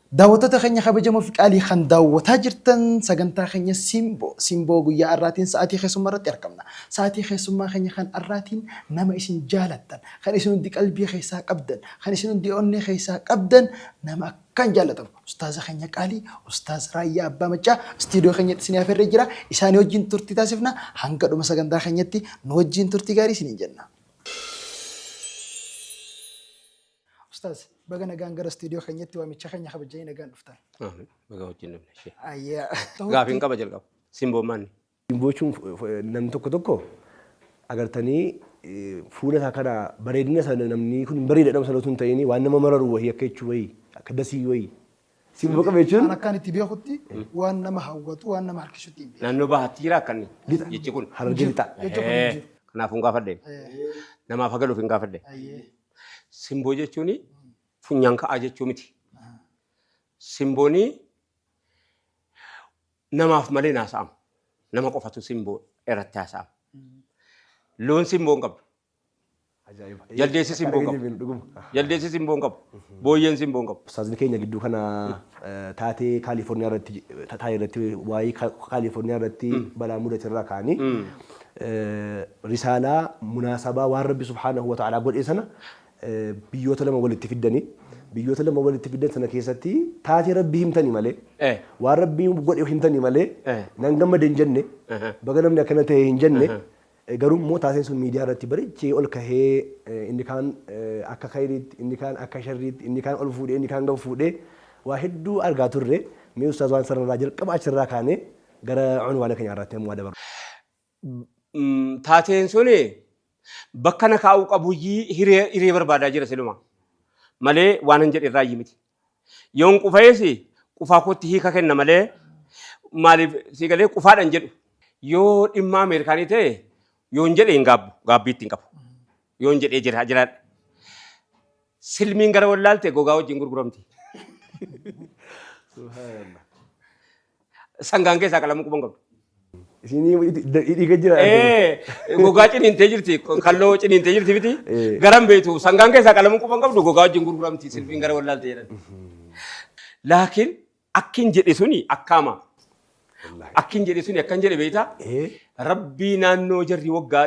Daawwattoota keenya kabajamoo fi qaalii kan daawwataa jirtan sagantaa keenya Simboo Simboo guyyaa har'aatiin sa'aatii keessummaa irratti argamna. Sa'aatii keessummaa keenya kan har'aatiin nama isin jaalattan, kan isin hundi qalbii keessaa qabdan, kan isin hundi onnee keessaa qabdan nama akkaan jaallatamu ustaaza keenya qaalii Ustaaz Raayyaa Abbaa Maccaa istiidiyoo keenyatti isin afeerree jira. Isaanii wajjin turtii taasifna. Hanga dhuma sagantaa keenyatti nu wajjin turtii gaarii isiniin jenna. Ustaaz, baga nagaan gara istiidiyoo keenyatti waamicha keenya kabajjanii nagaan dhuftan. Amiin. Baga wajjin dhufne ishee. Ayyaa. Gaafiin qaba jalqaba. Simboon maanni? Simboo jechuun namni tokko tokko agartanii fuula isaa kana bareedina sana namni kun hin bareeda jedhamu sana utuu hin ta'in waan nama mararu wahii akka jechuu wahii akka dasii wahii. Simboo qaba jechuun An akkaan itti beekutti waan nama hawwatu waan nama harkisutti hin beeku. Naannoo bahaatti jira akkanni Lixa. jechi kun. Harargee lixaa. Jecha kun hin jiru. Kanaafuu hin gaafadhe. Namaaf hagaluuf hin gaafadhe. Ayyee. Simboo jechuun funyaan ka'aa jechuu miti. Simbooni namaaf malee hin haasa'amu. Nama qofatu simboo irratti haasa'ama. Loon simboo hin qabdu. Ajaa'iba. Jaldeessi simboo hin qabu. Dhuguma. Jaldeessi simboo hin qabu. Booyyeen simboo hin qabu. Ustaazni keenya gidduu kana taatee Kaalifoorniyaa irratti taa'e irratti waa'ee Kaalifoorniyaa irratti balaa mudate irraa ka'anii risaalaa munaasabaa waan Rabbi subhaanahu wa ta'aalaa godhe sana biyyoota lama walitti fiddanii biyyoota lama walitti fiddan sana keessatti taatee Rabbi himtanii malee waan Rabbi godhe himtanii malee nan gammade hin jenne baga namni akkana ta'e hin jenne. Garuu immoo taateen sun miidiyaa irratti bareechee ol kahee inni kaan akka khayriitti, inni kaan akka sharriitti, inni kaan ol fuudhee, inni kaan gad fuudhee waa hedduu argaa turre. Mee Ustaaz waan sanarraa jalqaba achirraa kaanee gara unwaana keenya har'aatti yommuu dabarru. Taateen sun bakka na kaa'uu qabuyyii hiree hiree barbaadaa jira siluma malee waanan jedhe irraayyii miti. Yoon qufa'es qufaa kootti hiika kenna malee maaliif sii galee qufaadhan jedhu. Yoo dhimma Ameerikaanii ta'e yoon jedhe hin gaabbu gaabbii itti hin qabu. Yoon jedhee jira jiraadha. Silmiin gara wallaalte gogaa wajjin gurguramti. Sangaan keessaa qalamuu quban qabdu. Isinii dhiiga jira. Ee, gogaa ciniintee jirti, kalloo ciniintee jirti miti. Garan beektu sangaan keessaa qalamuu quban qabdu gogaa wajjin gurguramti silmiin gara wallaalte jedhan. Laakiin akkin jedhe suni akkaama. Akkin jedhe suni akkan jedhe beektaa? Rabbii naannoo jarri waggaa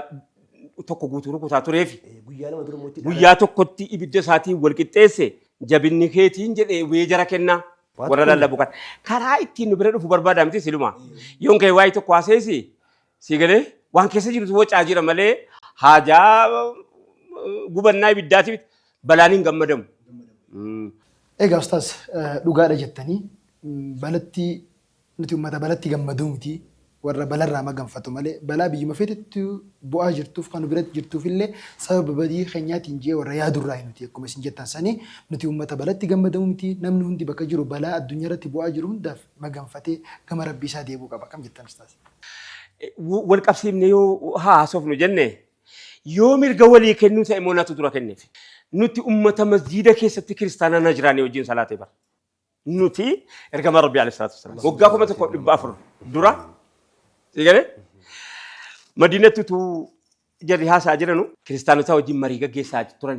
tokko guutuu rukutaa tureefi. Guyyaa lama dura mootii Guyyaa tokkotti ibidda isaatiin wal qixxeesse jabinni keetiin jedhe weejara kennaa. Warra lallabu kan. Karaa ittiin nu bira dhufu barbaada miti siluma. Yoon ka'e waa'ee tokko haaseesi si galee waan keessa jirutu wacaa jira malee haajaa gubannaa ibiddaati miti. Balaan hin gammadamu. Egaa ustaaz dhugaadha jettanii balatti Nuti ummata balatti gammaduu miti, warra balarraa maganfatu malee, balaa biyyuma feetettu bu'aa jirtuuf, kan nu biratti jirtuufillee sababa badii keenyaatiin je'ee warra yaadurraayi nuti akkuma isin jettan sani, nuti ummata balatti gammadamu miti, namni hundi bakka jiru balaa addunyarratti bu'aa jiru hundaaf maganfatee gama Rabbii isaa deebi'uu qaba. Akkam jettan Ustaaz? Wal qabsiifnee yoo haasofnu jenne yoo mirga walii kennuu ta'e immoo natu dura kenneef. Nuti ummata masjiida keessatti kiristaanaa Najraanii wajjin salaatee bara. Nuti ergamaa Rabbii alayhi salaatu wassalaam waggaa 1400 dura sii galee Madiinatti utuu jarri haasaa jiranu kiristaanotaa wajjin marii gaggeessaa turan.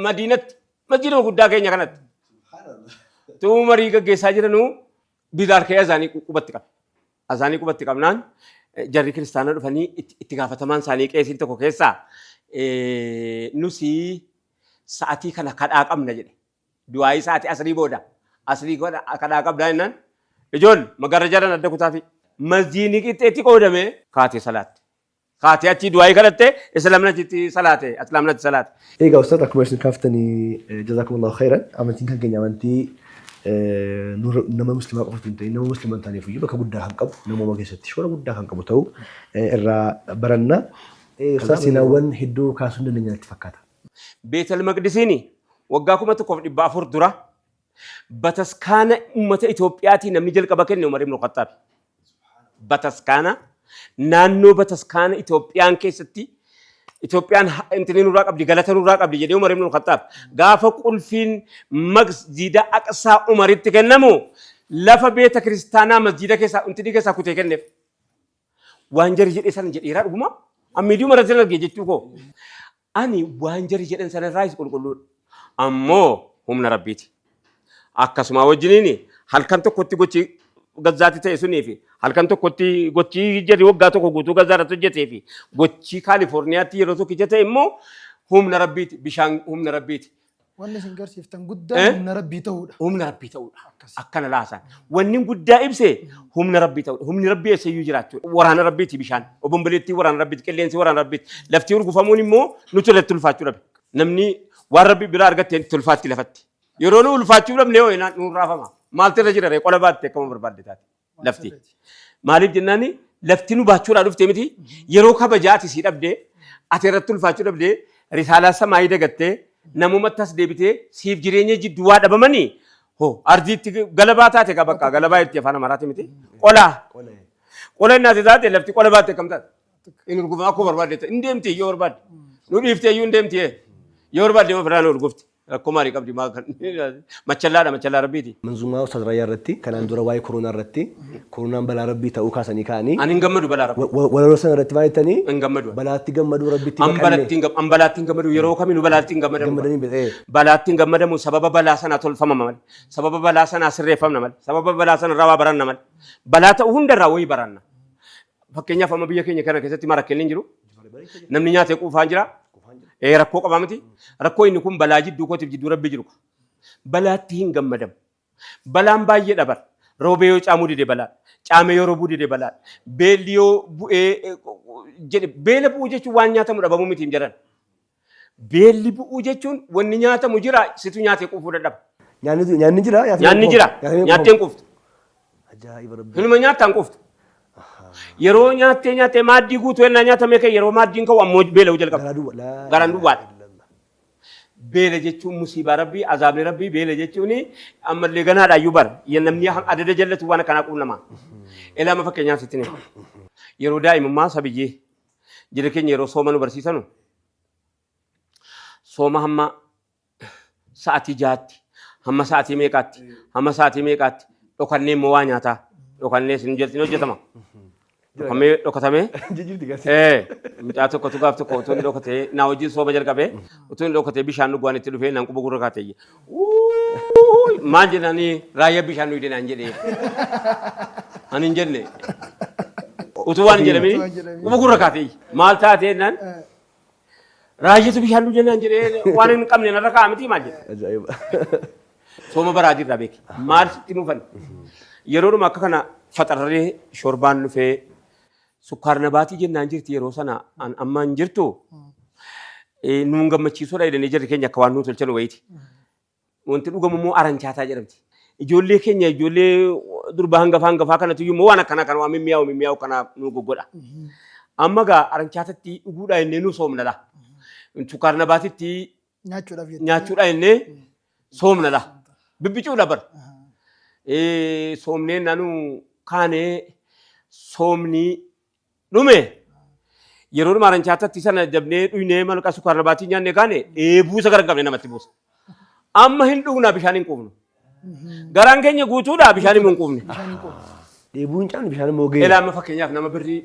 Madiinatti masjiiduma guddaa keenya kanatti utuu marii gaggeessaa jiranu Bilaal ka'ee azaanii qubatti qabe. Azaanii qubatti qabnaan jarri kiristaanaa dhufanii itti gaafatamaan isaanii qeesiin tokko keessaa nusi sa'atii kana kadhaa qabna jedhe. Du'aa'ii sa'aatii asrii booda. Asrii kadhaa qabdaa jennaan. Ijoolli magarrajaadhaan adda kutaafi. Masjiidni qixxeetti qoodame kaatee salaatte. Kaatee achii du'aa'ii kadhatte islaamni achitti salaate islaamni achi salaate. Egaa ustaz akkuma isin kaaftanii jazakumullahu khairan amantiin kan keenya amantii nama muslimaa qofa osoo hin ta'in nama muslima hin taaneef iyyuu bakka guddaa kan qabu namooma keessatti shoora guddaa kan qabu ta'uu irraa baranna. Ustaz seenaawwan hedduu kaasuu hin dandeenya natti fakkaata. Beetal Maqdisiin waggaa 1400 dura bataskaana ummata Itoophiyaatii namni jalqaba kenne Umar ibn Khaxxaabi. Bataskaana naannoo bataskaana Itoophiyaan keessatti Itoophiyaan intini nurraa qabdi galata nurraa qabdi jedhee Umar ibn Khaxxaab gaafa qulfiin masjida Aqsaa Umaritti kennamu lafa beeta kiristaanaa masjida keessaa intini keessaa kutee kenneef. Waan jarri jedhe sana jedheeraa dhuguma. An miidiyuma irratti arge jechuu koo. Ani waan jarri jedhan sana irraayis qulqulluudha. Ammoo humna Rabbiiti. Akkasuma wajjiniin halkan tokkotti gochi Gazzaatti ta'e sunii fi halkan tokkotti gochi jarri waggaa tokko guutuu Gazzaa irratti hojjetee fi gochi Kaalifoorniyaatti yeroo tokkicha ta'e immoo humna Rabbiiti. Bishaan humna Rabbiiti. Wanni isin garsiiftan guddaan Eh? humna Rabbii ta'uudha. Humna Rabbii ta'uudha. Akkasi. Akkana laasaan. Wanni guddaa ibse humna Rabbii ta'uudha. Humni Rabbii eessayyuu jiraachuudha. Waraana Rabbiiti bishaan. Obomboleettii waraana Rabbiiti. Qilleensi waraana Rabbiiti. Lafti urgufamuun immoo nuti irratti ulfaachuu dhabe. Namni waan Rabbi biraa argatte itti ulfaatti lafatti. Yeroo nu ulfaachuu dhabne yoo inaan nuun raafama. Maaltu irra jira ree qola baatte akkama barbaadde taate. Waan Lafti. sirriiti. Maaliif jennaani lafti nu baachuudhaa dhufte miti yeroo kabajaa ati sii dhabde ati irratti ulfaachuu dhabde risaalaa samaayii dagattee namumatti as deebitee siif jireenya jidduu waa dhabamanii hoo ardiitti galabaa taate kaa bakka galabaa itti afaan amaaraati miti qolaa Qola. qola inni ati taate lafti qola baatte akkam taate hin urgufama akkuma barbaadde hin deemti yoo barbaadde nu dhiiftee iyyuu hin deemti yoo barbaadde ima biraan urgufti. Rakkoo maalii qabdi maa kan machallaadha machallaa rabbiiti. Manzuumaa Ustaaz Raayyaa irratti kanaan dura waa'ee koronaa irratti koronaan balaa rabbii ta'uu kaasanii ka'anii Ani hin gammadu balaa rabbii. Walaloo sana irratti maal jettanii Hin gammadu. balaatti gammaduu rabbitti An baqanne balaatti hin an balaatti hin gammadu yeroo kamiinuu balaatti hin gammadamu. gammadanii beekee. Balaatti hin gammadamu sababa balaa sanaa tolfama malee sababa balaa sanaa sirreeffamna malee sababa balaa sana irraa waa baranna malee balaa ta'u hunda irraa wayii baranna. Fakkeenyaaf amma biyya keenya kana keessatti maal rakkinni hin jiru. Namni nyaatee quufaan jira. Ee rakkoo qabaa miti. Rakkoo inni kun balaa jidduu kootiif jidduu rabbi jiru. Balaatti hin gammadamu. Balaan baay'ee dhabar. Roobee yoo caamuu dide balaa. Caamee yoo roobuu dide balaa. Beelli yoo bu'ee jedhe beela bu'uu jechuun waan nyaatamu dhabamuu miti hin jedhan. Beelli bu'uu jechuun wanni nyaatamu jira situ nyaatee quufuu dadhaba. Nyaanni nyaanni jira Nyaanni jira nyaattee hin quuftu. Ajaa'iba rabbi. Hinuma nyaattaan quuftu. Yeroo nyaattee nyaattee maaddii guutuu ennaa nyaatamee ka'e yeroo maaddiin ka'u ammoo beela'uu jalqaba. Garaa duwwa. Laa Garaan ilaaha duwwaadha. illallah. Beela jechuun musiibaa rabbii azaabni rabbii beela jechuun ammallee ganaadha iyyuu bara. Ya namni adada jallatu waan akkanaa quunnama. Ilaama fakkeenyaaf sitti hima. Yeroo daa'imummaa sabiyyee jira keenya yeroo sooma nu barsiisanu sooma hamma sa'atii jahaatti hamma sa'atii meeqaatti hamma sa'atii meeqaatti dhokannee immoo waa nyaataa dhokannee isin jalatti hojjetama. Dhokamee dhokatamee Jijjiirti gasi. ee mucaa tokkotu gaaf tokko utuu inni dhokatee naa wajjin sooma jalqabee utuu inni dhokatee bishaan dhuguwaan itti dhufee naan quba gurra kaatee maal jedhanii raayyaa bishaan dhugde naan jedhee ani hin jenne utuu waan hin jedhamini Utuu waan jedhamini. quba gurra kaatee maal taatee naan Raajitu bishaan dhugde naan jedhee waan hin qabne narra kaa'a miti maal jedhe. Ajaa'iba. Sooma baraa jirra beeki. Maal sitti mufan? Yeroodhuma akka kana faxarree shorbaan dhufee sukkaar nabaatii jennaan jirti yeroo sana an amma hin jirtu. Nuun gammachiisuudha jedhanii jarri keenya akka waan nuu tolchan wayiiti. Wanti dhugamu immoo aranchaataa jedhamti. Ijoollee keenya ijoollee durba hangafaa hangafaa kanatu iyyuu immoo waan akkanaa kana waan mimmiyaa'u mimmiyaa'u kana nu goggodha. Amma gaa aranchaatatti dhuguudhaa jennee nu soomna laa. Sukkaar nabaatitti Nyaachuudhaaf jettee. nyaachuudhaa jennee soomna laa. Bibbicuudha bara. Soomnee nanu kaanee soomni dhume. Yeroodhuma aranchaatatti sana dabnee dhugnee malqa sukkaar nabaatii nyaannee kaane dheebuu isa gara hin qabne namatti buusa. Amma hin dhugnaa bishaan hin quufnu. Garaan keenya guutuudha bishaan immoo hin quufne. Bishaan hin quufne. Dheebuu hin cabne bishaan immoo ga'e. Ilaa amma fakkeenyaaf nama birrii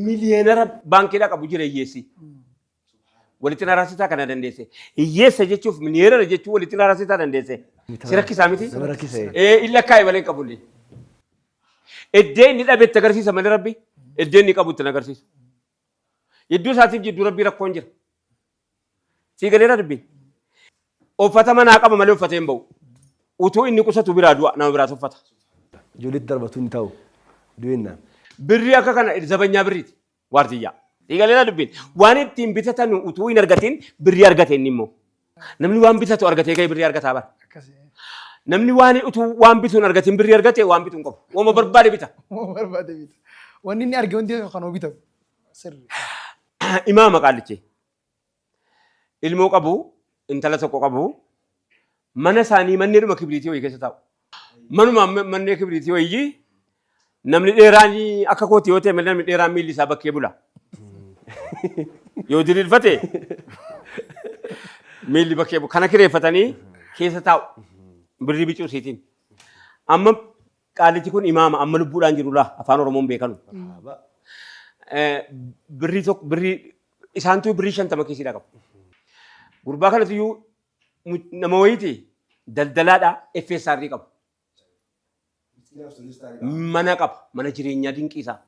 miliyeenara baankiidhaa qabu jira hiyyeessi. Walitti naaraasitaa kana dandeesse. Hiyyeessa jechuuf miliyeenara jechuun walitti naaraasitaa dandeesse. Si rakkisaa miti? Nama rakkisa. Ee inni lakkaa'e malee hin qabullee. Eddee inni dhabe itti agarsiisa malee rabbi. Eddee inni qabu itti hin agarsiisu. Jidduu isaatiif jidduu rabbii rakkoon jira. Sii galeera dubbiin. Uffata manaa qaba malee uffatee hin ba'u. Utuu inni qusatu biraa du'a nama biraatu uffata. Ijoolleetti darbatu hin ta'u. Du'ennaan. Birrii akka kana zabanyaa birriiti. Waardiyyaa. Sii galeera dubbiin. Waan ittiin bitatan utuu hin argatin birrii argate inni immoo. Namni waan bitatu argatee ka'ee birrii argataa bara. Akkasii. Namni waan utuu waan bitu hin argatin birrii argate waan bitu hin qabu. Wama barbaade bita. Waan barbaade bita. Wanni inni arge hundi kan hoo bitamu. Sirri. Imaama qaallichi. Ilmoo qabu, intala tokko qabu. Mana isaanii manneedhuma kibriitii wayii keessa taa'u. Manuma mannee kibriitii wayii namni dheeraan akka kooti yoo ta'e malee namni dheeraan miilli isaa bakkee bula. Yoo diriirfate miilli bakkee bula. Kana kireeffatanii keessa taa'u. Birrii bicuu isiitiin. Amma qaallichi kun imaama amma lubbuudhaan jiru laa afaan Oromoon beekanu. Birrii tokko birrii isaantuu birrii 50 kiisiidhaa qabu. Gurbaa kanatu iyyuu nama wayiiti Daldalaadha FSR qabu. Mana qaba. Mana jireenyaa dinqiisaa.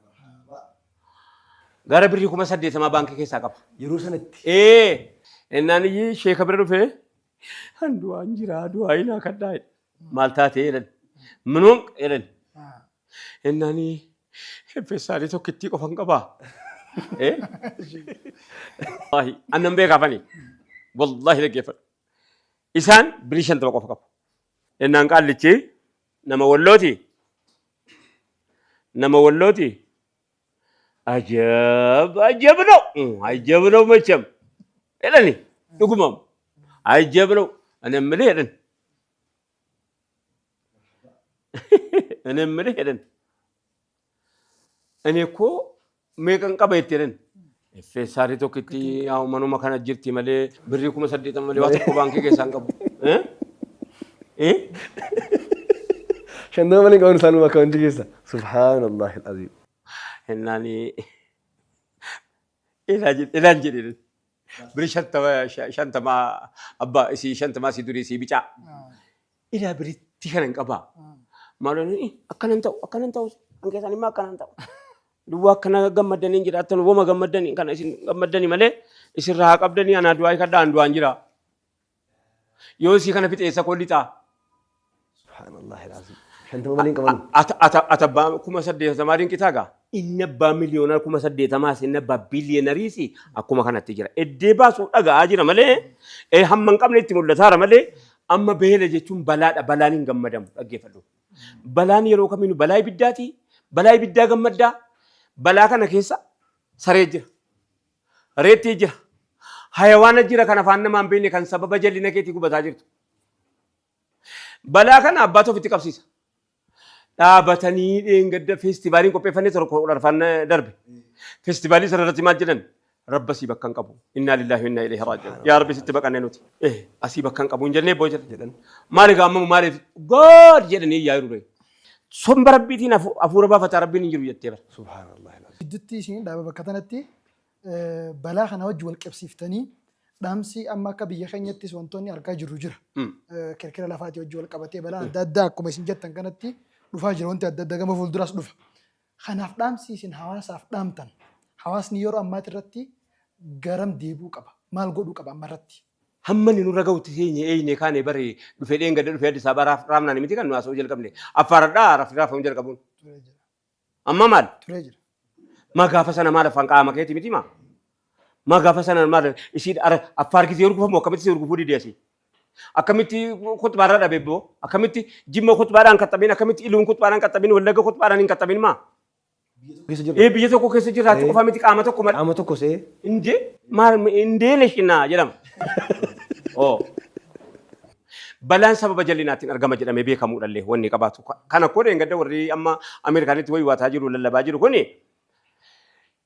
Gara birrii 80,000 baankii keessaa qaba. Yeroo sanatti. Ee, innaan iyyii sheeka bira dhufee an du'aan jira du'aa inaa kadhaa jedhe. Maal taatee jedhan. Minuun jedhan. Innaan FSR tokkittii qofan qabaa. Eh? Wallaahi annan beekaafani. Wallaahi dhaggeeffadhu. Isaan birrii 50 qofa qabu. Innaan qaallichi nama wallooti. Nama wallooti. Ajab ajab ነው ajab ነው መቼም jedhani dhuguma ajab ነው እኔ የምልህ jedhan እኔ የምልህ jedhan እኔ እኮ meeqan qaba itti jedhan FSR tokkitti yaa manuma kana jirti malee birrii 80,000 malee waa tokko baankii keessaa hin qabu. Eh? Eh? 50 malee hin qaban isaanuma akkaawuntii keessa. Subhaanallahi al-aziim. Hennaani ilaan jedhe birrii 50 abbaa isii 50 isii durii isii bicaa. Ilaa biritti kana hin qabaa. Maaloo akkanan ta'u akkanan ta'u kan keessan immoo akkanan ta'u. Duwwaa akkana gammaddanii hin jiraattan woma gammaddanii kana isin gammaddanii malee isin haa qabdanii anaa du'aa kadhaa an du'aan jira. Yoo isii kana fixeessa koo lixaa. Subhaanallahi al-aziim. 50 malee hin qaban. Ata abbaa 80,000 dinqitaa gaa. Inni abbaa miliyoonaa 80,000s inni abbaa biliyeenariis akkuma kanatti jira. Eddee baasuu dhaga'aa jira malee hamma hin qabne itti mul'ataara malee amma beela jechuun balaadha. Balaan hin gammadamu dhaggeeffadhu. Balaan yeroo kamiinuu balaa ibiddaati. Balaa ibiddaa gammaddaa. Balaa kana keessa saree jira. Reettii jira. Hayawaana jira kan afaan namaa hin beekne kan sababa jal'ina keetii gubataa jirtu. Balaa kana abbaatu ofitti qabsiisa. Dhaabatanii dheengadda feestivaaliin qopheeffannee tokko arfan darbe. Feestivaalii sana irratti maal jedhan? Rabba asii bakka hin qabu. Innaa lillaahi wa innaa ilayhi raaji'uun. Yaa Rabbi sitti baqannee nuti. Asii bakka hin qabu hin jennee boo jedhan. Maal egaa amma maaliif God jedhanii iyyaa jiru. Somba Rabbiitiin hafuura baafataa Rabbiin hin jiru jettee bara. Subhaanallah. Gidduutti isin dhaaba bakka tanatti balaa kana wajji wal qabsiiftanii dhaamsi amma akka biyya keenyattis wantoonni argaa jirru jira. Kirkira lafaatii wajji wal qabatee balaa adda addaa akkuma isin jettan kanatti dhufaa jira wanti adda addaa gama fuulduraas dhufa. Kanaaf dhaamsi isin hawaasaaf dhaamtan hawaasni yeroo ammaati irratti garam deebi'uu qaba? Maal godhuu qaba amma irratti? Hamma inni nurra gahutti teenye eeyne kaane bare dhufee dheengadda dhufee Addis Ababaa raafnaan miti kan nu haasa'uu jalqabne. Affaaradhaa rafni raafamuu jalqabuun. Turee jira. Amma maal? Turee jira. Maa gaafa sana maal afaan qaama keeti miti maa? Maa gaafa sana maal isii affaar gisee urgufamu akkamitti si urgufuu dide asii? Akkamitti khutbaarra dhabe boo? Akkamitti Jimma khutbaadhaan qaxxabin? Akkamitti Iluun khutbaadhaan qaxxabin? Wallagga khutbaadhaan hin qaxxabin maa? Keessa jirra. Biyya tokko keessa jiraachuu qofa miti qaama tokko malee. Qaama tokko see. Indee maal indee leshinaa jedhama. Oo. Balaan sababa jallinaatiin argama jedhamee beekamuudhallee wanni qabaatu. Kana koo dheengadda warri amma Ameerikaanitti waywaataa jiru lallabaa jiru kuni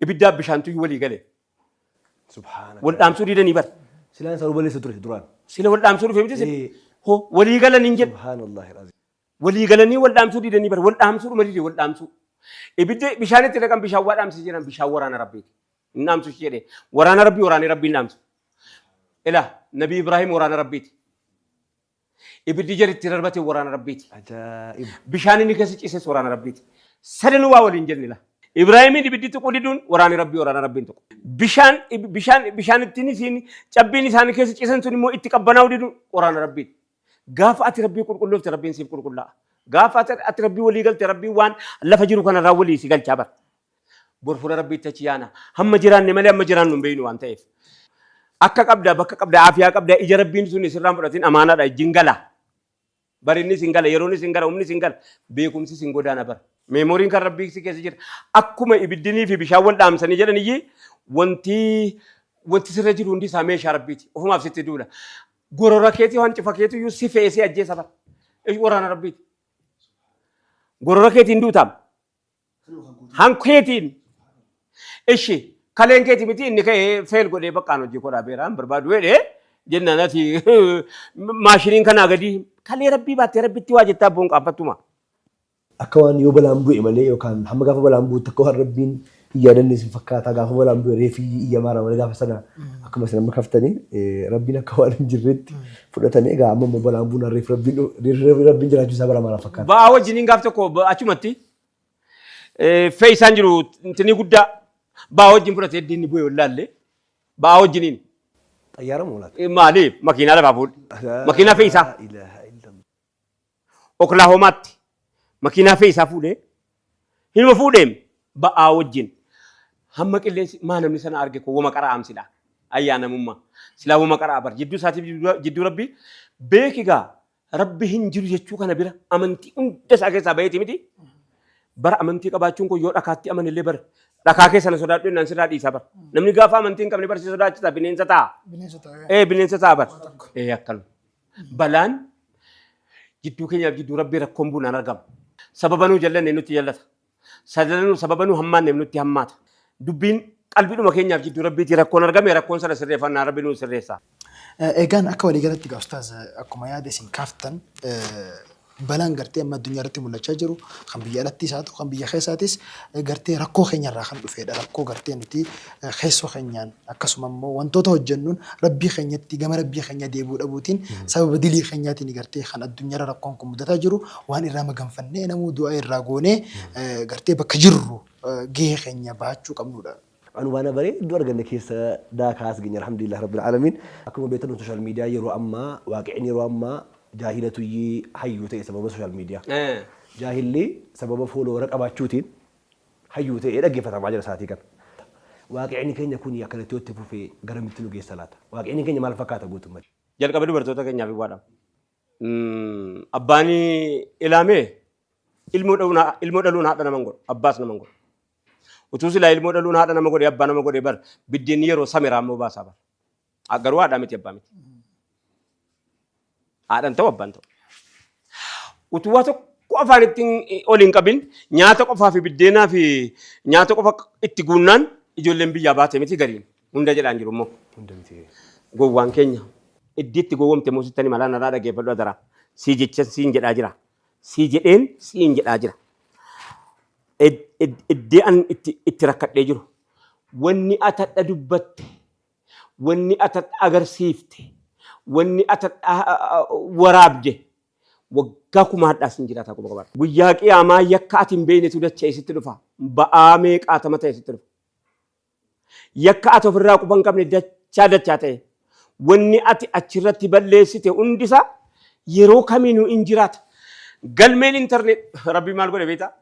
ibiddaa bishaantu walii gale. Subhaana. Wal dhaamsuu didanii bar. Silaan isaa balleessa ture duraan. Sila wal dhaamsuu dhufe miti sila. Hoo walii galan hin jedhu. Subhaanallahi al-aziim. Walii galanii wal dhaamsuu didanii bar. Wal dhaamsuu dhuma dide wal dhaamsuu. Ibidda bishaan itti dhaqan bishaan waa dhaamsise jedhan bishaan waraana rabbiiti. Hin dhaamsu ishee jedhee. Waraana rabbii waraanee rabbii hin dhaamsu. Ilaa Nabii Ibraahim waraana rabbiiti. Ibiddi jari itti darbate waraana rabbiiti. Ajaa'iba. Bishaan inni keessa ciises waraana rabbiiti. Sadanuu waa waliin jenne la. Ibraahimiin ibiddi tuquu diduun waraanni rabbii waraana rabbiin tuqu. Bishaan bishaan bishaan ittiin isiin cabbiin isaanii keessa ciisan sun immoo itti qabbanaa'uu diduun waraana rabbiiti. Gaafa ati rabbii qulqulloofte rabbiin siif qulqullaa'a. Gaafa ati rabbii walii galte rabbiin waan lafa jiru kanarraa walii si galchaa bara. Bor fuula rabbiitti achi yaana. Hamma jiraanne malee amma jiraannu hin beeknu waan ta'eef. Akka qabda bakka qabda aafiyaa qabda ija rabbiin sun sirraan fudhatin amaanaadha ijjiin gala. Barinni sin gala yeroon sin gala humni sin gala beekumsi sin godaana bara. Meemoriin kan rabbii si keessa jira. Akkuma ibiddinii fi bishaan wal dhaamsanii jedhan iyyii wanti sirra jiru hundi isaa meeshaa rabbiiti. Ofumaaf sitti duula. Gorora keetii hancifa keetii iyyuu si fe'ee si ajjeesa bara. Waraana rabbiiti. Gorora keetiin duutaam. Hankeetiin. Ishi kaleen keeti miti inni ka'ee fail godhee baqqaan hojii koo dhaabeera hin barbaadu jedhee jennaan ati maashiniin kanaa gadi kalee rabbii baattee rabbitti waa jettaa abboon qaanfattuma. Akka waan yoo balaan bu'e malee yookaan hamma gaafa balaan bu'utti akka waan rabbiin Yaadanni isin fakkaata gaafa balaan bu'e reefi iyyamaara malee gaafa sana akkuma isin amma kaftanii rabbiin akka waan hin jirretti fudhatanii egaa amma immoo balaan buunaan reefi rabbiin jiraachuu isaa bara maal fakkaata. Ba'aa wajjiniin gaaf tokko achumatti fe'isaan jiru tinii guddaa ba'aa wajjin fudhatee diinni bu'e wallaalle ba'aa wajjiniin. Xayyaara moo laata? Maali makiinaa lafaa fuudhe. Makiinaa fe'isaa. Laa ilaaha illallah. Oklaahomaatti makiinaa fe'isaa fuudhee hinuma fuudheem ba'aa wajjin hamma qilleensi maa namni sana arge koo wama qara'aam silaa ayyaanamummaa silaa wama qara'a bar jidduu isaatiif jidduu rabbi beeki gaa rabbi hin jiru jechuu kana bira amantii hunda isaa keessaa baheeti miti bara amantii qabaachuun kun yoo dhakaatti amanillee bar dhakaa keessa na sodaadhu jennaan sirraa dhiisaa bar namni gaafa amantii hin qabne bar si sodaachisa bineensa ta'a Bineensa ta'a. ee bineensa ta'a bar ee akkanuma Balaan jidduu keenyaaf jidduu Rabbii rakkoon buunaan argama. Sababa nuu jallanne nutti jallata. Sadanuu sababa nuu hammaanneef nutti hammaata. Dubbiin qalbiidhuma keenyaaf jidduu Rabbiitii rakkoon argame rakkoon sana sirreeffannaa Rabbi nuu sirreessa. Egaan akka waliigalatti egaa ustaaz akkuma yaada isin kaaftan balaan gartee amma addunyaa irratti mul'achaa jiru kan biyya alattis haa ta'u kan biyya keessaatis gartee rakkoo keenya irraa kan dhufeedha. Rakkoo gartee nuti keessoo keenyaan akkasuma immoo wantoota hojjennuun Rabbii keenyatti gama Rabbii keenya deebi'uu dhabuutiin sababa dilii keenyaatiin gartee kan addunyaarra rakkoon kun mudataa jiru waan irraa maganfannee namuu du'aa irraa goonee gartee bakka jirru gahee keenya bahachuu qabnuudha. Anu waan bareedduu arganne keessa daakaa as geenye alhamdulillah rabbil aalamiin. Akkuma beektan social media yeroo ammaa waaqicni yeroo ammaa jaahilatuyyii hayyuu ta'e sababa social media. Jaahilli sababa foolowara qabaachuutiin hayyuu ta'ee dhaggeeffatamaa jira sa'aatii kana. Waaqicni keenya kun akkanatti yoo itti fufe garamitti nu geessa laata? Waaqicni keenya maal fakkaata guutummatti? Jalqaba dubartoota keenyaaf waadhama. Abbaan ilaamee ilmoo dhaluun haadha nama hin godhu abbaas nama hin godhu. Utuu silaa ilmoo dhaluun haadha nama godhee abbaa nama godhee bar biddeenni yeroo samiraa immoo baasaa bar. Garuu haadhaa miti abbaa miti. Haadhan ta'u abbaan ta'u. Utuu waa tokko afaan ittiin ol hin qabin nyaata qofaa fi biddeenaa fi nyaata qofa itti guunnaan ijoolleen biyyaa baate miti gariin hunda jedhaan jiru immoo. Hunda miti. Gowwaan keenya iddii itti gowwomte immoo sittani malaa narraa dhaggeeffadhu adaraa. Sii jecha siin jedhaa jira. Sii jedheen siin jedhaa jira. Iddee an itti rakkadhee jiru. Wanni atadha dubbatte, wanni atadha agarsiifte, wanni atadha waraabde waggaa kuma hadhaas hin jiraata quba qabaadhu. Guyyaa qiyaamaa yakka ati hin beeknetu dacha'ee sitti dhufa. Ba'aa meeqaatama ta'e sitti dhufa. Yakka ati ofirraa quba hin qabne dachaa dachaa ta'e. Wanni ati achirratti balleessite hundisaa yeroo kamiinuu in jiraata. Galmeen internet rabbi maal godhe beektaa?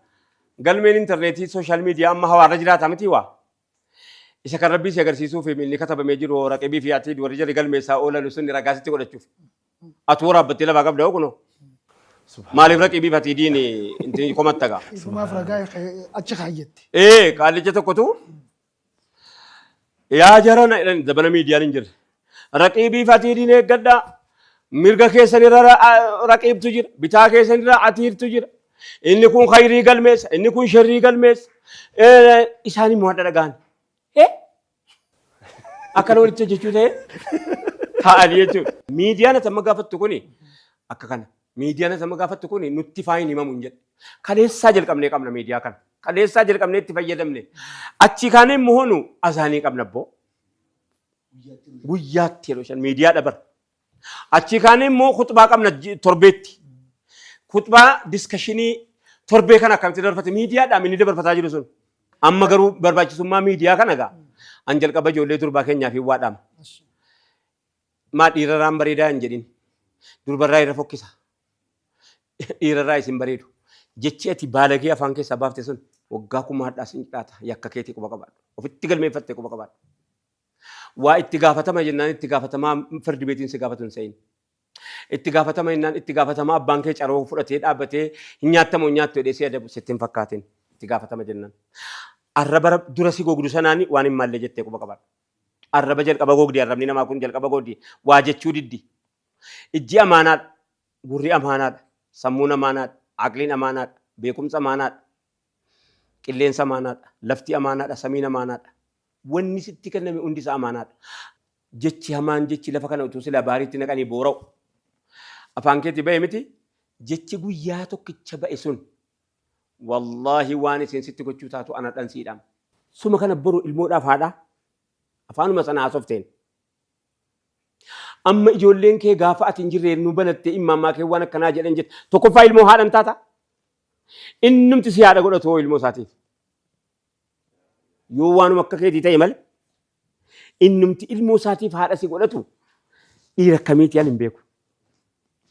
Galmeen intarneetii sooshaal miidiyaa amma hawaarra jiraata miti waa. Isa kan rabbii si agarsiisuuf inni katabamee jiru raqibii fi ati warri jarri galmeessaa oolan sun ragaa sitti godhachuuf. Atu waraabbattee lafaa qabda hoo kunoo. Maaliif raqibii fi ati diin inti komatta gaa. Ifumaaf ragaa achi kaayyette. Ee qaallicha tokkotu yaa jarana jedhan zabana miidiyaan hin jirre. Raqiibii fi atiidiin eeggadhaa. Mirga keessan irra raqiibtu jira. Bitaa keessan irra atiirtu jira. Inni kun khayrii galmeessa. Inni kun sharrii galmeessa. Isaan immoo hadha dhaga'an. Akkana walitti hojjechuu ta'e taa'anii jechuudha. Miidiyaan ati amma gaafattu kuni akka kana. Miidiyaan ati amma gaafattu kuni nutti faayin himamu hin jedhe. Kaleessaa jalqabnee qabna miidiyaa kana. Kaleessaa jalqabnee itti fayyadamne. Achii kaanee immoo honu azaanii qabna abboo. Guyyaatti yeroo shan miidiyaa dabar. Achii kaanee immoo khuxbaa qabna torbeetti. Khuxbaa diskashinii torbee kana akkamitti dabarfate miidiyaadhaan inni dabarfataa jiru sun. Amma garuu barbaachisummaa miidiyaa kana gaa an jalqaba ijoollee durbaa keenyaaf hin waadhama. Maa dhiirarraan bareedaa hin jedhin. Durbarraa irra fokkisa. Dhiirarraa isin bareedu. Jechi ati baalagee afaan keessaa baafte sun waggaa kuma hadhaa sin dhaata yakka keetii quba qabaadhu. Ofitti galmeeffatte quba qabaadhu. Waa itti gaafatama jennaan itti gaafatamaa firdi beetiin si gaafatu hin se'in. Itti gaafatama jennaan itti gaafatamaa abbaan kee caroo fudhatee dhaabbatee hin nyaattamu hin nyaattu jedhee si adabu sitti hin fakkaatin. Itti gaafatama jennaan. Arraba dura si gogdu sanaani waan hin malle jettee quba qabaadhu. Arraba jalqaba gogdi arrabni namaa kun jalqaba gogdi waa jechuu diddi. Ijji amaanaadha. Gurri amaanaadha. Sammuun amaanaadha. Aqliin amaanaadha. Beekumsa amaanaadha. Qilleensa amaanaadha. Lafti amaanaadha. Samiin amaanaadha. Wanni sitti kenname hundi isaa amaanaadha. Jechi hamaan jechi lafa kana utuu silaa baariitti naqanii boora'u. Afaan keetii ba'e miti jechi guyyaa tokkicha ba'e sun wallaahi waan isin sitti gochuu taatu ana dhansiidhaam. Suma kana boru ilmoodhaaf haadhaa afaanuma sana haasofteen. Amma ijoolleen kee gaafa ati hin jirre nu banattee immaammaa kee waan akkanaa jedhan jette. Tokkoffaa ilmoo haadhan taata. Innumti si haadha godhatu hoo ilmoo isaatiif. Yoo waanuma akka keetii ta'e malee innumti ilmoo isaatiif haadha si godhatu dhiira akkamiiti ani hin beeku.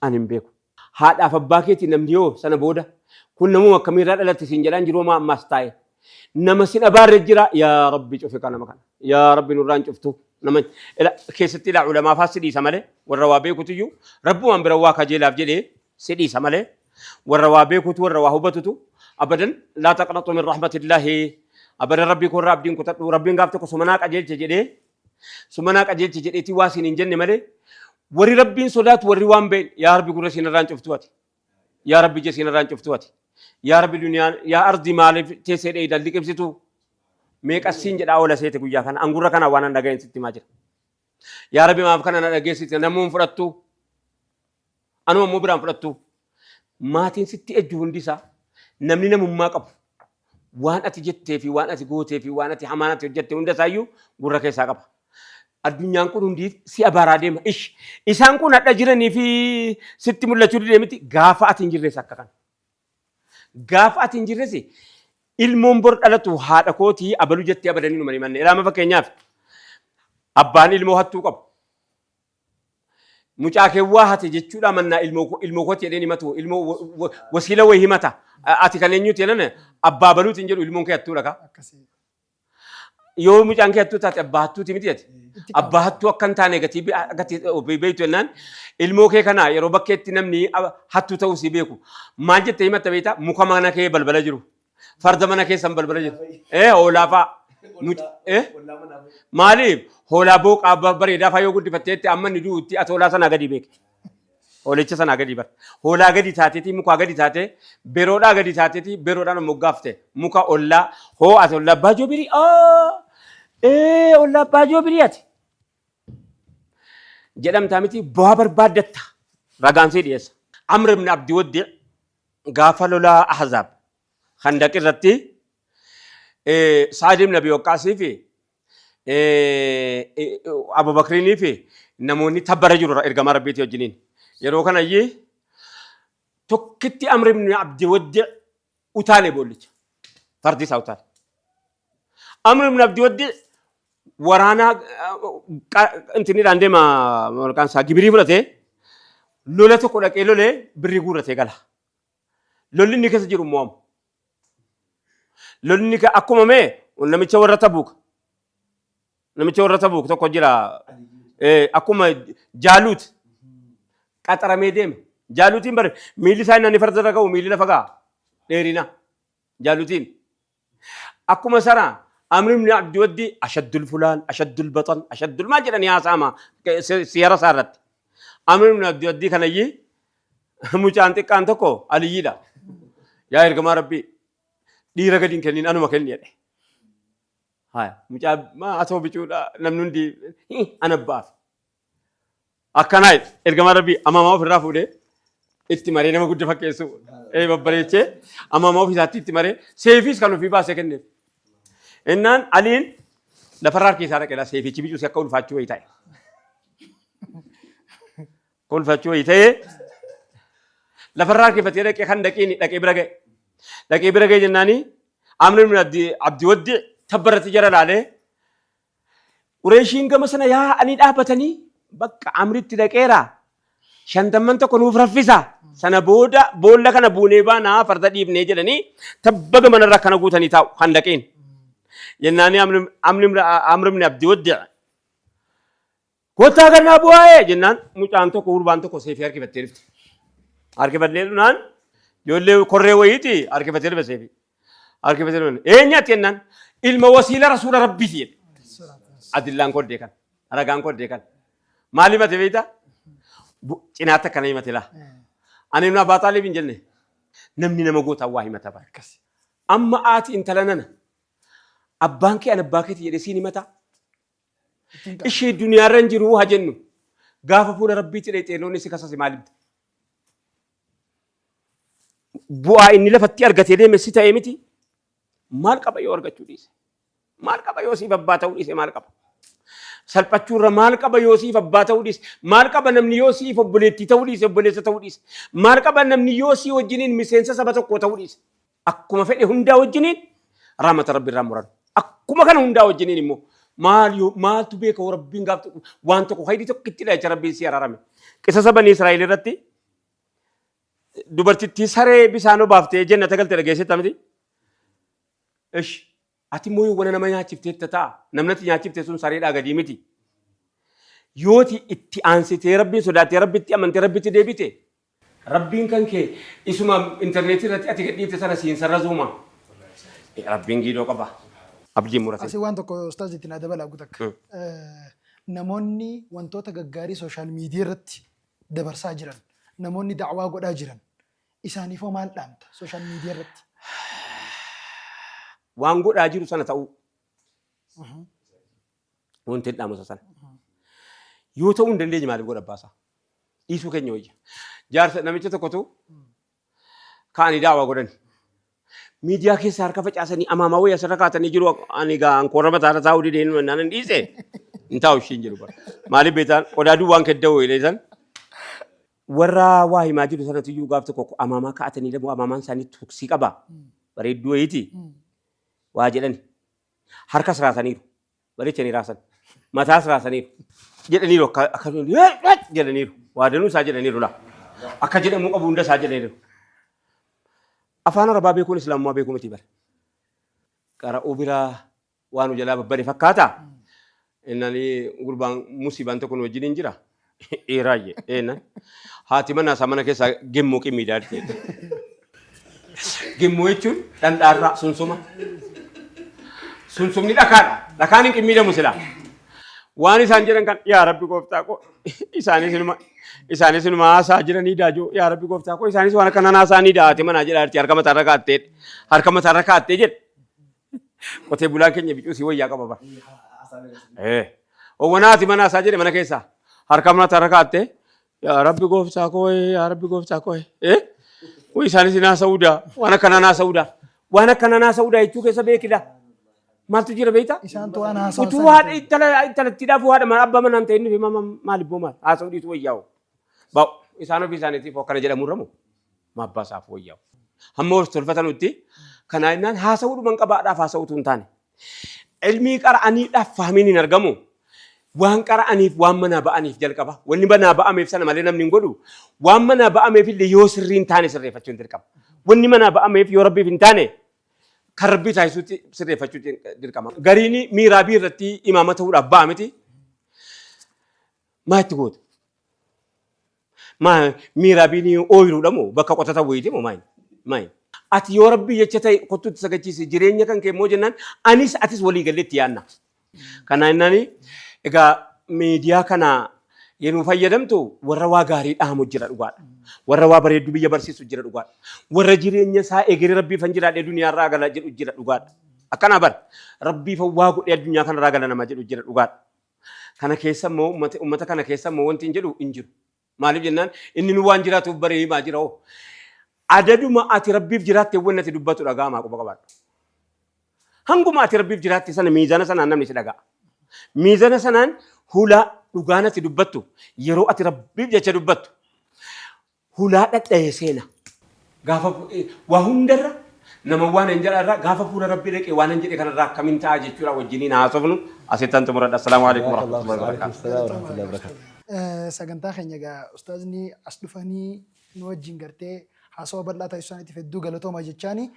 Ani hin beeku. Haadhaaf abbaa keetii namni yoo sana booda kun namuma akkamiirraa dhalatte siin jedhaan jiruu maa ammaas taa'e. Nama sin abaarre jira yaa Rabbi cufi kana nama kana. Yaa Rabbi nurraan cuftu. Nama ila keessatti ilaa ulamaa faa si dhiisa malee warra waa beekutuyyuu Rabbumaan bira waa kajeelaaf jedhee si dhiisa malee warra waa beekutu warra waa hubatutu abadan laa taqnatu min rahmatillaahi abadan Rabbii koorraa abdiin kutadhu Rabbiin gaaf tokko sumanaa qajeelche jedhee sumanaa qajeelche jedheetii waa siin hin jenne malee warri Rabbiin sodaatu warri waan beekne yaa Rabbi gurra siin irraan cuftu ati yaa Rabbi ija siin irraan cuftu ati yaa Rabbi duniyaan yaa ardi maaliif teessee dheeydan liqimsitu meeqa siin jedhaa oola seete guyyaa kana angurra kana waan an dhaga'een sitti himaa jira yaa Rabbi maaf kana na dhageessite namuu hin fudhattu anuma immoo biraan fudhattu maatiin sitti ejju hundi isaa namni namummaa qabu waan ati jettee fi waan ati gootee fi waan ati hamaan ati hojjette hunda isaayyuu gurra keessaa qaba. Addunyaan kun hundi si abaaraa deema. Ish isaan kun hadha jiranii fi sitti mul'achuu didee miti gaafa ati hin jirres akka kana. Gaafa ati hin jirres ilmoon bor dhalatu haadha kootii abalu jettee abadanii numa himanne. Ilaama fakkeenyaaf abbaan ilmoo hattuu qabu. Mucaa kee waa hate jechuudha mannaa ilmoo ilmoo kooti jedheen himatu ilmoo wasiila wayi himata. Ati kan eenyuti jedhan abbaa baluutiin jedhu ilmoon kee hattuudha kaa. Akkasii. Yoo mucaan kee hattuu taate abbaa hattuuti miti ati. Itti Abbaa hattuu akka hin taane gatii gatii beektu jennaan ilmoo kee kana yeroo bakkeetti namni hattuu ta'uu si beeku. Maal jettee himatta beektaa? Muka mana kee balbala jiru. Farda mana keessan balbala jiru. Eh hoolaa fa'a. Eh maaliif hoolaa booqaa bareedaa fa'a yoo guddifatteetti amma inni du'utti ati hoolaa sanaa gadi beeke. Hoolicha sanaa gadi bar. Hoolaa gadi taateetii mukaa gadi taatee beroodhaa gadi taateetii beroodhaan moggaafte muka ollaa hoo ati ollaa abbaa joobirii aa ee ollaa abbaa joobirii ati jedhamtaa miti bu'aa barbaaddatta ragaan sii dhiyeessa. Amr ibn Abdi Waddi gaafa lolaa Ahzaab Khandaq irratti Sa'ad ibn Abi Waqqaasii fi Abu Bakriinii fi namoonni tabbara jiru ergamaa Rabbiitii wajjiniin. Yeroo kana iyyii tokkitti Amr ibn Abdi Waddi utaale boollicha. Fardi isaa utaale. Amr ibn Abdi Waddi waraana intiniidhaan deema maqaan isaa gibirii fudhatee lola tokko dhaqee lolee birrii guurratee gala. Lolli inni keessa jiru mo'amu. Lolli inni akkuma mee namicha warra Tabuuk namicha warra Tabuuk tokko jira akkuma Jaaluut qaxaramee deeme. Jaaluutiin bare miilli isaa inni farda irra ga'u miilli lafa ga'a dheerina Jaaluutiin. Akkuma sana Amr ibn Abdi Waddi ashaddul fulaan ashaddul baxan ashaddul maal jedhanii haasa'ama siyara isaa irratti. Amr ibn Abdi Waddi kanayyii mucaan xiqqaan tokko Aliyyiidha. Yaa ergamaa Rabbii dhiira gadi hin kennin anuma kenni jedhe. Haya mucaa maa atoo bicuudha namni hundi ana baaf. Akkanaa jedhe ergamaa Rabbii amaamaa ofirraa fuudhee itti maree nama guddaa fakkeessu babbareechee amaamaa ofiisaatti itti maree seefiis kan ofii baasee kenneef. Innaan Aliin lafarraa harki isaa dhaqeera seefichi bicuus akka ulfaachuu wayii ta'e. Akka ulfaachuu wayii ta'ee lafarraa harkifatee dhaqee kan dhaqiin dhaqee bira ga'e. Dhaqee bira ga'e jennaani Amr ibn Abdi Waddi tabbarratti jara laalee Qureeshiin gama sana yaa'anii dhaabatanii bakka Amritti dhaqeera. Shantamman tokko nuuf raffisa. Sana booda boolla kana buunee baanaa farda dhiibnee jedhanii tabba gamanarra akkana guutanii taa'u handaqiin. Jennaanii Amri ibn Abdi Waddi kottaa gannaa bu'aa'ee jennaan mucaan tokko gurbaan tokko seefii harkifattee dhufte. Harkifattee dhufnaan ijoollee korree wayiiti harkifattee dhufe seefii. Harkifatee dhufne eenyatti jennaan ilma wasiila rasuula rabbiiti jedhe. Adillaan koddee kan ragaan koddee kan maal himate beektaa? Cinaatti akkana himate laa. Ani ibn Abbaa Xaalib hin jenne namni nama gootaan waa himata bara. Amma aati intala nana abbaan kee an abbaa keeti jedhee siin himataa? Ishee duniyaarra hin jiru haa jennu. Gaafa fuula rabbiitti dhayxee loonni si kasase maal himta? Bu'aa inni lafatti argatee deeme si ta'ee miti. Maal qaba yoo argachuu dhiise? Maal qaba yoo siif abbaa ta'uu dhiise maal qaba? Salphachuurra maal qaba yoo siif abbaa ta'uu dhiise? Maal qaba namni yoo siif obboleettii ta'uu dhiise obboleessa ta'uu dhiise? Maal qaba namni yoo sii wajjiniin miseensa saba tokkoo ta'uu dhiise? Akkuma fedhe hundaa wajjiniin rahmata Rabbi irraa muran. Akkuma kana hundaa wajjiniin immoo maal yoo maaltu beeka hoo Rabbiin gaaf tokko waan tokko haydi tokkittidha jecha Rabbiin si araarame. Qisasa banii Israa'el irratti dubartittii saree bishaan obaaftee jennata galte dhageesseetta miti? Ish ati immoo yoo nama nyaachifteetta ta'a. Namni ati nyaachifte sun sareedhaa gadii miti. Yooti itti aansitee Rabbiin sodaattee Rabbitti amantee Rabbitti deebite Rabbiin kan kee isuma intarneetii irratti ati gadhiifte sana siin sarrazuuma. Rabbiin giidoo qaba. Abdiin muratin. Asii waan tokko ustaaz itti naa dabalaa gutakka. Namoonni wantoota gaggaarii sooshaal miidiyaa irratti dabarsaa jiran, namoonni da'waa godhaa jiran, isaaniif hoo maal dhaamta sooshaal miidiyaa irratti? Waan godhaa jiru sana ta'uu. Wanti hin dhaamu isa sana. Yoo ta'uu hin dandeenye maaliif godha abbaasaa? Dhiisuu keenya wayya. Jaarsa namicha tokkotu ka'anii daawaa godhan. Miidiyaa keessa harka facaasanii amaamaa wayya asirra kaatanii jiru. Ani egaa ankoora mataarra taa'uu didee naan hin dhiise. Hin taa'u ishiin jedhu bara. Maaliif beektaan qodaa duwwaan kedda'u jedhee Warra waa himaa jiru sanatu iyyuu gaaf tokko amaamaa kaa'atanii lamu amaamaan isaanii tuksii qaba. Bareedduu wayiiti. Waa jedhani. Harkas raasaniiru. Bareechanii raasan. Mataas raasaniiru. Jedhaniiru akka akka jedhaniiru. Waa danuu isaa jedhaniiru laa. Akka jedhamuu qabu hunda isaa jedhaniiru. Afaan Arabaa beekuun Islaamummaa beekuu miti bara. Qara'uu biraa waa nu jalaa babbade fakkaata. Innani gurbaan musiibaan tokko nu wajjin hin jira. Dhiiraayye. Eennan. Haati manaa isaa mana keessaa gemmoo qimmiidaa jirti. Gemmoo jechuun dhandhaarraa sunsuma. Sunsumni dhakaadha. Dhakaan hin qimmiidamu silaa. Waan isaan jedhan kan yaa Rabbi gooftaa koo isaanis inuma isaanis inuma haasaa jiranii daajoo yaa Rabbi gooftaa koo isaanis waan akkanaan haasaa ni haati manaa jedhaa jirti harka mataarra kaattee harka mataarra kaattee jedhe. Qotee bulaan keenya bicuu si wayyaa qaba bara. Owwanaa haati manaa isaa jedhe mana keessaa harka mataarra kaattee yaa Rabbi gooftaa koo yaa Rabbi gooftaa koo Way isaanis hin haasa'uudaa waan akkanaan haasa'uudaa waan akkanaan haasa'uudaa jechuu keessa beekida. Maaltu jira beektaa? Isaantu waan haasa'an Utuu haadha intala intalattiidhaaf haadha mana abbaa manaan ta'e inni fi maal ibboo maal haasa'uu dhiisu wayyaa'u. Ba'u isaan ofii isaaniitiif akkana jedhamu irra moo ma abbaa isaaf wayyaa'u. Hamma wal tolfatanutti kanaa jennaan haasa'uu dhuman qabaadhaaf haasa'uutu hin taane. Ilmii qara'aniidhaaf fahmiin hin argamu. Waan qara'aniif waan manaa ba'aniif jalqaba. Wanni manaa ba'ameef sana malee namni hin godhu. Waan manaa ba'ameef illee yoo sirrii hin taane sirreeffachuun dirqama. Wanni manaa ba'ameef yoo rabbiif hin taane kan rabbii taasisuutti sirreeffachuu dirqama. Gariin miiraabii irratti imaama ta'uudhaaf ba'a miti. Maa itti goota? Maa miiraabiin ooyiruudha moo bakka qotatan wayiiti moo maayin? Maayin? Ati yoo rabbii jecha ta'e kottu itti sagachiisi jireenya kan kee immoo jennaan anis atis walii gallee itti yaadna. Kana jennaan egaa miidiyaa kana yeroo fayyadamtu warra waa gaarii dhaamu jira dhugaadha. Warra waa bareedduu biyya barsiisu jira dhugaadha. Warra jireenya isaa egeree rabbiifan jiraadhee duniyaarraa gala jedhu jira dhugaadha. Akkanaa bar rabbiifan waa godhee addunyaa kanarraa gala nama jedhu jira dhugaadha. Kana keessa immoo uummata kana keessa immoo wanti hin jedhu hin jiru. Maaliif jennaan inni nu waan jiraatuuf baree himaa jira hoo. Adaduma ati rabbiif jiraatte wanni ati dubbatu dhaga'amaa quba qabaadhu. Hanguma ati rabbiif jiraatte sana miizana sanaan namni si dhaga'a. Miizana sanaan hulaa dhugaan ati dubbattu yeroo ati rabbiif jecha dubbattu hulaa dhadha'ee seena. Gaafa waa hundarra nama waan hin jedha irraa gaafa fuula rabbii dhaqee waan hin jedhe kanarraa akkamiin ta'a jechuudha wajjiniin haasofnu asittan xumuradha. Assalaamu alaikum warahmatullahi wabarakatuh. Warahmatullahi wabarakatuh. Sagantaa keenya egaa ustaazni as dhufanii nu wajjin gartee haasawa bal'aa taasisuu isaaniitiif hedduu galatooma jechaani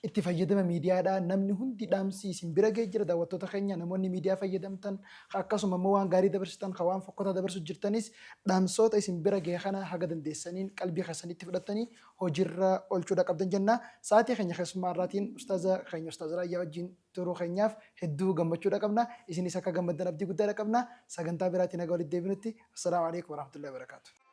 itti fayyadama miidiyaadha namni hundi dhaamsi isin bira ga'ee jira daawwattoota keenya namoonni miidiyaa fayyadamtan akkasuma immoo waan gaarii dabarsitan ka waan fokkotaa dabarsu jirtanis dhaamsoota isin bira ga'e kana haga dandeessaniin qalbii keessanitti fudhattanii hojiirra oolchuudha qabdan jenna. Sa'aatii keenya keessummaa irraatiin ustaaza keenya ustaaza Raayyaa wajjin turuu keenyaaf hedduu gammachuudha qabna. Isinis akka gammaddan abdii guddaadha qabna. Sagantaa biraatiin haga walitti deebinutti. Assalaamu alaikum warahmatullahi wabarakaatuh.